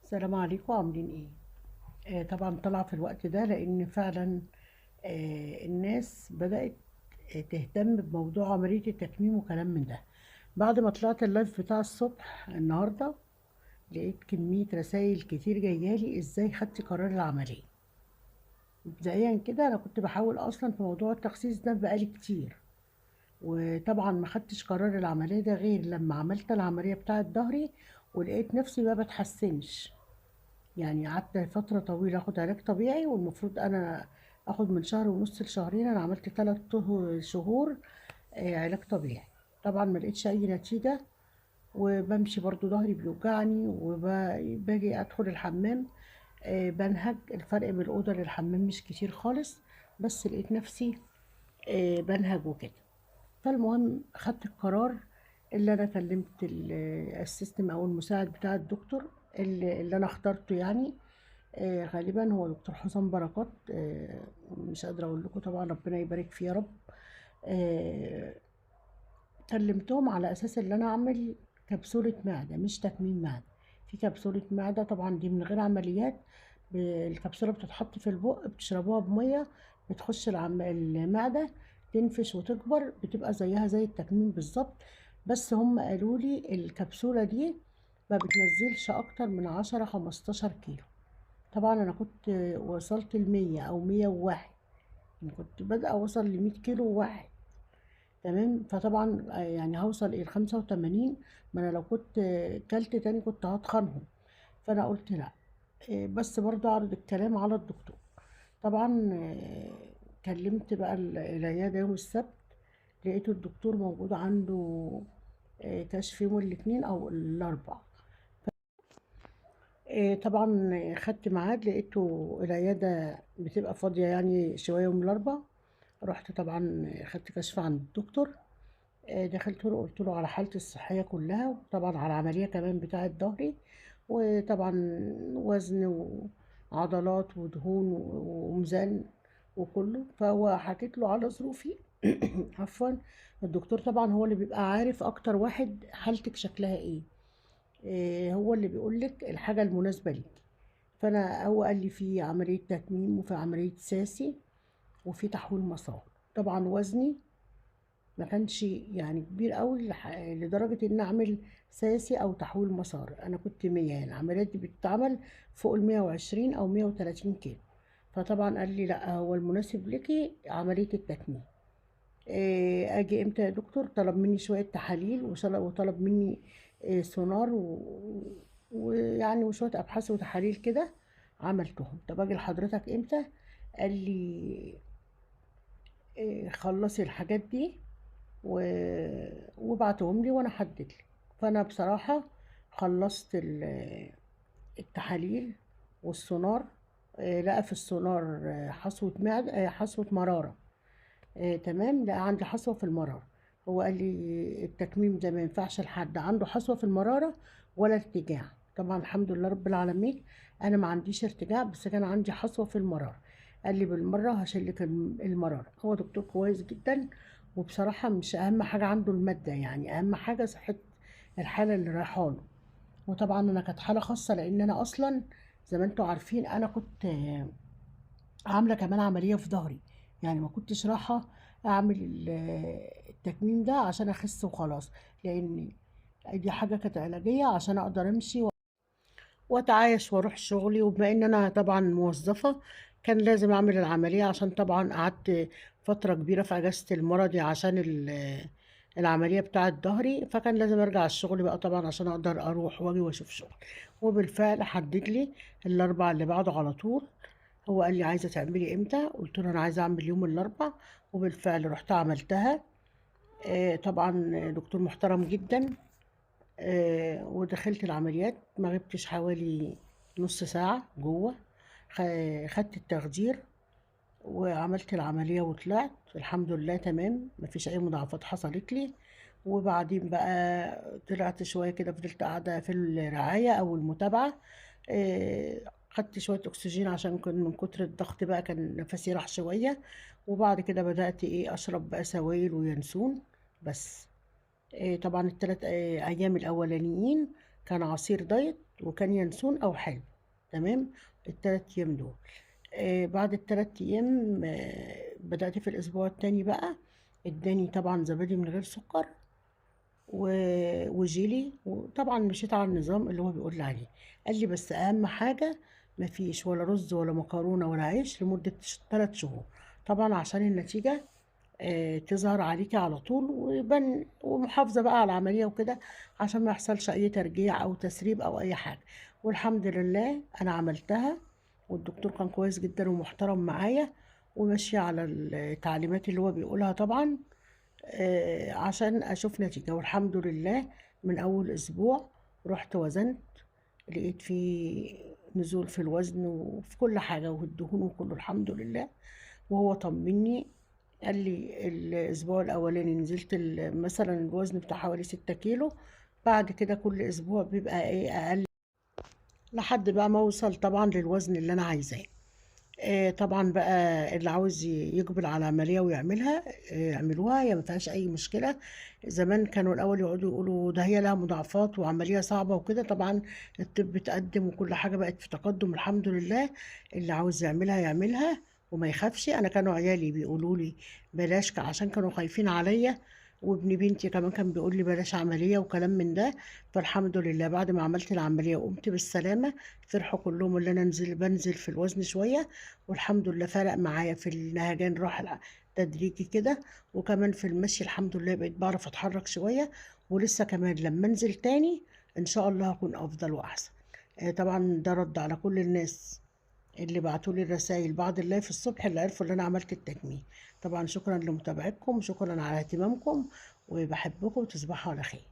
السلام عليكم، عاملين ايه؟ طبعا طلع في الوقت ده لان فعلا الناس بدأت تهتم بموضوع عملية التكميم وكلام من ده. بعد ما طلعت ال live بتاع الصبح النهاردة لقيت كمية رسائل كتير جايالي ازاي خدتي قرار العملية. مبدئيا كده انا كنت بحاول اصلا في موضوع التخسيس ده بقالي كتير، وطبعا ما خدتش قرار العملية ده غير لما عملت العملية بتاعة ظهري ولقيت نفسي ما بتحسنش. قعدت فترة طويلة اخد علاج طبيعي، والمفروض انا اخد من شهر ونص لشهرين، انا عملت 3 شهور علاج طبيعي. طبعا ما لقيتش اي نتيجة، وبمشي برضو ظهري بيوجعني، وباجي ادخل الحمام بنهج. الفرق من الأوضة للحمام مش كتير خالص، بس لقيت نفسي بنهج وكده. فالمهم خدت القرار اللي انا كلمت ال assistant او المساعد بتاع الدكتور اللي انا اخترته، غالبا هو دكتور حسام بركات. مش قادرة اقول لكم، طبعا ربنا يبارك فيه يا رب. كلمتهم على اساس ان انا اعمل كبسولة معدة مش تكميم معدة. في كبسولة معدة طبعا دي من غير عمليات، الكبسولة بتتحط في البق، بتشربوها بمية، بتخش المعدة تنفش وتكبر، بتبقى زيها زي التكميم بالظبط. بس هم قالوا لي الكبسولة دي ما بتنزلش اكتر من 10-15 كيلو. طبعا انا كنت وصلت المية او مية وواحد، يعني كنت بادئة اوصل لمية كيلو وواحد، تمام. فطبعا هوصل الى 85، ما انا لو كنت كلت تاني كنت هتخنهم. فانا قلت لا، بس برضه اعرض الكلام على الدكتور. طبعا كلمت بقى العيادة يوم السبت، لقيت الدكتور موجود عنده كشف يوم الاثنين او الاربع. طبعا خدت ميعاد، لقيته العيادة بتبقى فاضية شوية يوم الاربع. رحت طبعا خدت كشف عند الدكتور، دخلت له قلت له على حالتي الصحية كلها، وطبعا على العملية كمان بتاعة ظهري، وطبعا وزن وعضلات ودهون وميزان وكله. فهو حكيت له على ظروفي. عفوا، الدكتور طبعا هو اللي بيبقى عارف اكتر واحد حالتك شكلها ايه، هو اللي بيقول لك الحاجة المناسبة ليك. هو قال لي في عملية تكميم وفي عملية ساسي وفي تحويل مسار. طبعا وزني ما كانش كبير قوي لدرجة ان اعمل ساسي او تحويل مسار، انا كنت 100، العمليات دي بتتعمل فوق ال 120 او 130 كيلو. فطبعا قال لي لا، هو المناسب لك عملية التكميم. اجي امتى يا دكتور؟ طلب مني شوية تحاليل وطلب مني سونار وشوية ابحاث وتحاليل كده عملتهم. طب اجي لحضرتك امتى؟ قال لي خلصي الحاجات دي وبعتهم لي وانا حددت لك. فانا بصراحة خلصت التحاليل والسونار. لقى في السونار، حصوة معدة، حصوة مرارة. تمام، لقى عندي حصوة في المرارة. هو قال لي التكميم ده ما ينفعش لحد عنده حصوة في المرارة ولا ارتجاع. طبعا الحمد لله رب العالمين انا ما عنديش ارتجاع، بس كان عندي حصوة في المرارة. قال لي بالمرة هشيلك المرارة. هو دكتور كويس جدا، وبصراحة مش أهم حاجة عنده المادة، أهم حاجة صحة الحالة اللي رايحة له. وطبعا أنا كانت حالة خاصة، لأن أنا أصلا زي ما انتوا عارفين أنا كنت عاملة كمان عملية في ظهري، ما كنتش رايحة أعمل التكميم ده عشان أخس وخلاص، لأن دي حاجة كانت علاجية عشان أقدر أمشي وأتعايش وأروح شغلي. وبما إن أنا طبعا موظفة كان لازم أعمل العملية، عشان طبعا قعدت فترة كبيرة في أجازة المرضي عشان العملية بتاعة ظهري، فكان لازم أرجع الشغل بقى طبعا عشان أقدر أروح وأجي وأشوف شغل. وبالفعل حدد لي الأربع اللي بعده على طول. هو قال لي عايزة تعملي إمتى؟ قلت له أنا عايزة أعمل يوم الأربع، وبالفعل رحت عملتها. طبعا دكتور محترم جدا. ودخلت العمليات، ما غبتش حوالي نص ساعة جوه، خدت التخدير وعملت العملية وطلعت الحمد لله تمام، مفيش أي مضاعفات حصلت لي. وبعدين بقى طلعت شوية كده، فضلت قاعدة في الرعاية أو المتابعة، خدت شوية أكسجين عشان كان من كتر الضغط بقى كان نفسي راح شوية. وبعد كده بدأت أشرب بقى سوائل وينسون بس. طبعا التلات، أيام الأولانيين كان عصير diet وكان ينسون او حلو، تمام، ال3 ايام دول. بعد ال3 ايام بدأت في الاسبوع التاني بقى، اداني طبعا زبادي من غير سكر وجيلي، وطبعا مشيت على النظام اللي هو بيقول لي عليه. قال لي بس اهم حاجة مفيش ولا رز ولا مكرونة ولا عيش لمدة 3 شهور، طبعا عشان النتيجة تظهر عليكي على طول ويبان، ومحافظة بقى على العملية وكده عشان ما يحصلش أي ترجيع أو تسريب أو أي حاجة. والحمد لله أنا عملتها، والدكتور كان كويس جدا ومحترم معايا، وماشية على التعليمات اللي هو بيقولها طبعا، عشان أشوف نتيجة. والحمد لله من أول أسبوع رحت وزنت، لقيت في نزول في الوزن وفي كل حاجة والدهون وكله الحمد لله. وهو طمني، قال لي الأسبوع الأولاني نزلت مثلا الوزن بتاع حوالي 6 كيلو، بعد كده كل أسبوع بيبقى أقل لحد بقى ما أوصل طبعا للوزن اللي أنا عايزاه. طبعا بقى اللي عاوز يقبل على عملية ويعملها، يعملوها، هي ما فيهاش أي مشكلة. زمان كانوا الأول يقعدوا يقولوا ده هي لها مضاعفات وعملية صعبة وكده، طبعا الطب اتقدم وكل حاجة بقت في تقدم الحمد لله. اللي عاوز يعملها يعملها وما يخافش. أنا كانوا عيالي بيقولوا لي بلاش عشان كانوا خايفين عليا، وابن بنتي كمان كان بيقول لي بلاش عملية وكلام من ده. فالحمد لله بعد ما عملت العملية وقمت بالسلامة فرحوا كلهم اللي أنا بنزل في الوزن شوية، والحمد لله فرق معايا في النهجان، راح تدريجي كده، وكمان في المشي الحمد لله بقيت بعرف أتحرك شوية، ولسه كمان لما أنزل تاني إن شاء الله هكون أفضل وأحسن. طبعا ده رد على كل الناس اللي بعتولي الرسائل بعد ال live الصبح اللي عرفوا ان انا عملت التكميم. طبعا شكرا لمتابعتكم، شكرا على اهتمامكم، وبحبكم، وتصبحوا على خير.